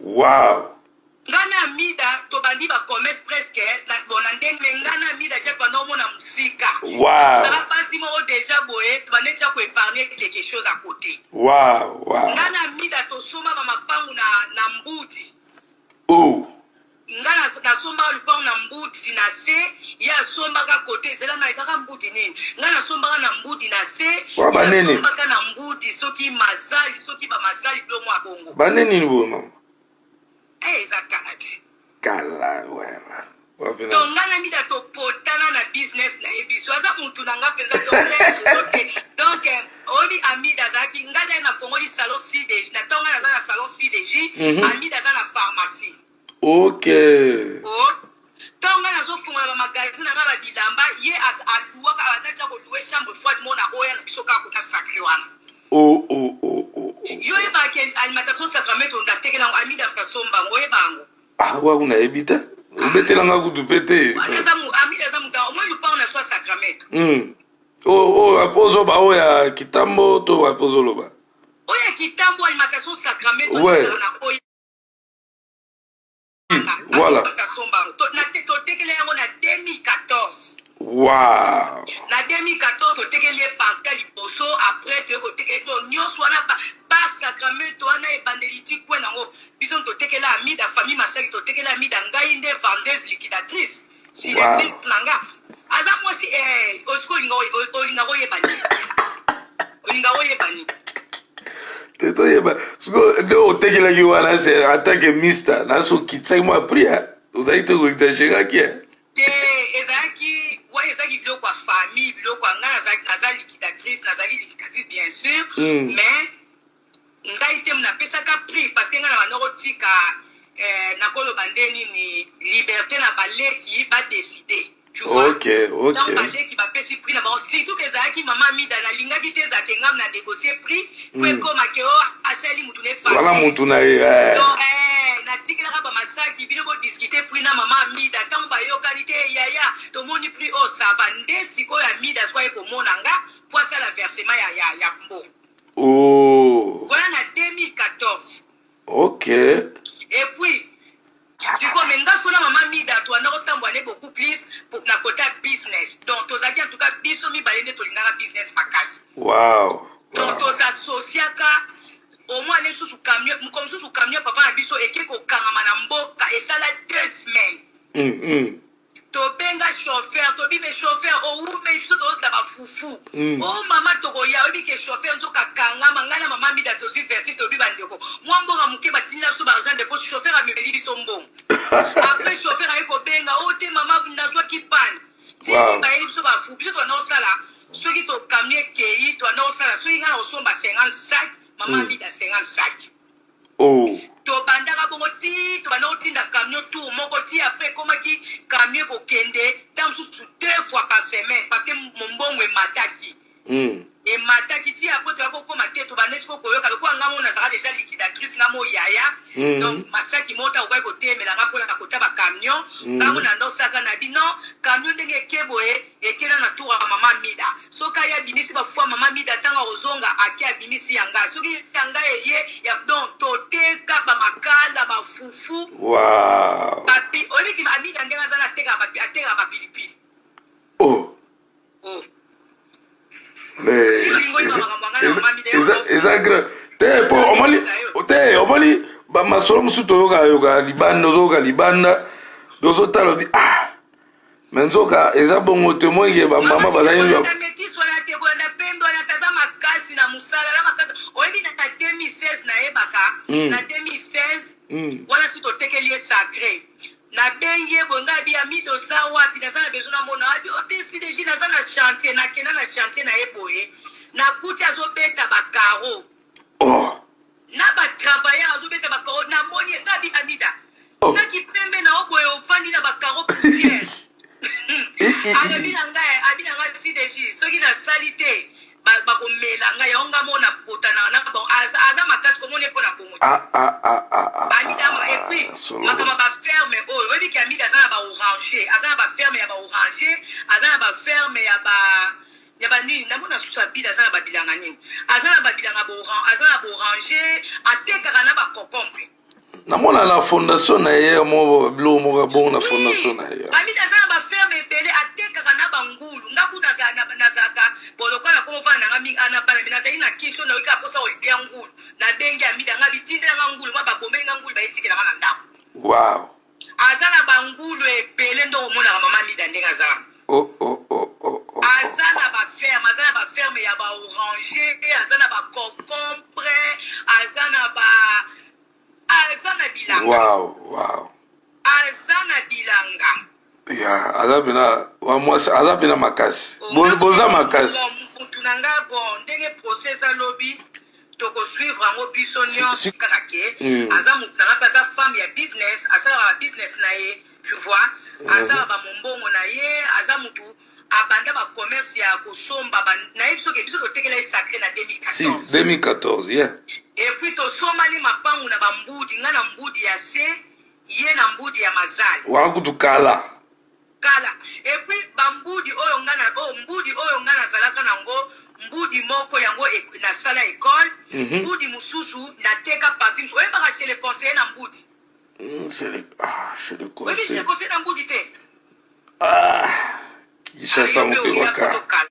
Wow. Nga na Amida tobandi ba commerce presque na, bon, na ndenge me nga na Amida tia tobanda omona mosika. Wow. Tozala basi moko deja boye tobanda tia ko épargner quelque chose à côté. Wow. Nga na Amida tosomba ba mapangu na Mbudi. Oh. Nga nasombaka lupangu na Mbudi na se, ye asombaka côté ezela na ezaka Mbudi nini? Nga nasombaka na Mbudi na se, Wa ye banene. asombaka na Mbudi soki mazali, soki ba mazali biloko ya bongo. Banene nini boye mama? Eh, eza kala te. Kala wera. Wapi na? Donc nga na Mida topotana na business na ye biso aza mutu na nga mpenza donc ok donc oyebi Amida azalaki nga nde nafongoli salon CDJ na ntongo nga naza na salon CDJ. Amida aza na pharmacie. Ok. Oh, ntango nga nazofungola bamagasin na nga babilamba, ye aluwaka abanda tia kolouer chambre froide mona oya na biso kaka kota Sacré wana. Oh. Yo oyebaka Alimentation Sacramento ndatekela yango Amida tasomba yango, oyeba yango? Ah, waku nayebi te. Obetelanga kutu pe te. Wana eza Amida aza moto omoi lupango na biso ya Sacramento. Oyo wapi ozoba, oyo ya Kitambo to wapi ozoloba? Oyo ya Kitambo, Alimentation Sacramento. Ouais. Na oyo Voilà. tasomba yango. Totekela yango na 2014. Na 2014 totekeli ye parka liboso, après toye kotekeli to nyonso wana par Sacramento wana ebandeli ti kwe nango biso totekela Amida, famille Masaki totekela Amida, ngai nde vendeuse liquidatrice silective na nga. Aza mwasi osiko olinga koyeba nini? Olinga koyeba nini? Te, toyeba siko nde otekelaki wana, c'est en tant que mister naso okitisaki mwa prix, ozalaki te koexagéraki. Te, ezalaki wana, ezalaki biloko ya famille, biloko ya ngai. Naza liquidatrice, nazalaki liquidatrice bien sûr, mais ngai te napesaka prix parce que ngai na banda kotika nakoloba nde nini, liberté na baleki badécider, tu vois. Ok. Ntango baleki bapesi prix na bango, surtout ke ezalaki mama Mida, nalingaki te ezalaki ngam na négocie prix po ekoma ke o asali mutu ne Wana mutu na ye. Donc natikelaka bamasaki, bino bodiscuter prix na mama Amida. Ntango bayokani te, yaya tomoni prix oyo ça va, nde sikoyo Amida sikoyo aye komona nga po asala versement ya mbongo. Wana na 2014. Et puis sikoyo me nga sikoyo na mama Mida toanda kotambola ne beaucoup plus na côté ya business. Donc tozalaki, en tout cas biso mibale nde tolingaka business makasi. Donc tozasosiaka au moins ale lisusu camion, mokolo mosusu camion papa na biso eke kokangama na mboka, esala 2 semaines. Tobenga chauffeur, tobi me chauffeur owume biso tozosala bafufu. O mama tokoya, oyebi ke chauffeur nzoka kangama. Ngai na mama Mida tozwi vertige, tobi bandeko mwa mbongo moke batindela biso baargent de poche, chauffeur amemeli biso mbongo. Après chauffeur aye kobenga o te mama nazwaki panne ti bayeli biso bafufu. Biso tobanda kosala soki tokami ekei, tobanda kosala soki ngai na kosomba 50 sac, mama Mida 50 sac. Tobandaka bongo ti tobanda kotinda camion tour moko, ti après ekomaki camion ekokende ntango mosusu deux fois par semaine parce que mombongo emataki. Emataki ti après toya kokóma te, tobanda siko koyoka lokola nga mo nazalaka déjà liquidatrice, nga mo yaya. Donc masaki moko ta okoki kotemela nga mpona kota bacamion. Nga mo nanda osaka na bino camion ndenge eke boye, ekenda na tour ya mama Mida. Soki aye abimisi bafufu ya mama Mida, ntango akozonga ake abimisi yanga, soki yanga eye ya. Donc toteka bamakala, bafufu. Bapi oyebi Amida ndenge aza na atekaka bapilipili. Oh. Oh. Mais Soki olingi oyeba makambo ya ngai na mama Mida, yo eza grand te po omoni te, omoni bamasolo mosusu toyoka yoka libanda, ozoyoka libanda, ozotala obi ah, me nzoka eza bongo te, omonike bamama bazali Kolanda métis wana te, kolanda pembe wana te, aza makasi na mosala na makasi. Oyebi na 2016 nayebaka na 2016 wana si totekeli ye Sacré, nabengi ye boye, ngai abi Amida oza wapi? Naza na besoin namona. Abi o te CDJ, naza na chantier. Nakenda na chantier na ye boye, nakuti azobeta bacarreaux na batravailleur, azobeta bacarreaux. Namoni ye, ngai abi Amida, naki pembe na yo boye ofandi na bacarreaux, poussière. Alobi na ngai, abi na ngai CDJ, soki nasali te bakomela ngai yango, ngai moko napotanaka na bango. Aza makasi komona ye mpo na bongo te. Ah. Amida et puis Solo. Makambo ya baferme oyo, oyebi ke Amida aza na baoranger, aza na baferme ya baoranger, aza na baferme ya ba ya banini, namona susu Amida aza na babilanga nini, aza na babilanga aza na baoranger, atekaka na baconcombre. Namona na fondation na ye mo biloko moko ya bongo na fondation na ye. Amida aza na baferme ebele, atekaka na bangulu. Nga kuna nazalaka bolokwa na komo vana nanga mingi ana bana me nazali na Kinso, nayoki aposa kolia ngulu, nabengi Amida, nga bitindela nga ngulu mwa babombeli nga ngulu, bayetikelanga na ndako. Aza na bangulu ebele, ndenge omonaka mama Amida ndenge aza. Oh. Aza na baferme, aza na baferme ya baorange, aza na baconcombre, aza na bilanga. Aza na bilanga. Ya, aza mpena wa mwasi, aza mpena makasi. Boza makasi. Mutu na nga, bon, ndenge procès eza lobi, tokosuivre yango biso nyonso kaka ke aza mutu na nga mpe aza femme ya business, asalaka ba business na ye, tu vois, asalaka bamombongo na ye. Aza mutu abanda bacommerce ya kosomba. Nayebi soki biso totekela ye sacré na Si. 2014. 2014, yeah. Et puis tosombani mapangu na bambudi, nga na mbudi ya se, ye na mbudi ya mazali. Wana kutu kala. Kala. Et puis bambudi oyo nga na oyo, mbudi oyo nga nazalaka nango, mbudi moko yango nasala école, mbudi mosusu nateka parti mosusu. Oyebaka chez le conseiller na mbudi? Ah, chez le Oyebi chez le conseiller. conseiller na mbudi te? Ah, Kinshasa. Ayo mpe oya mopewaka. kotokala.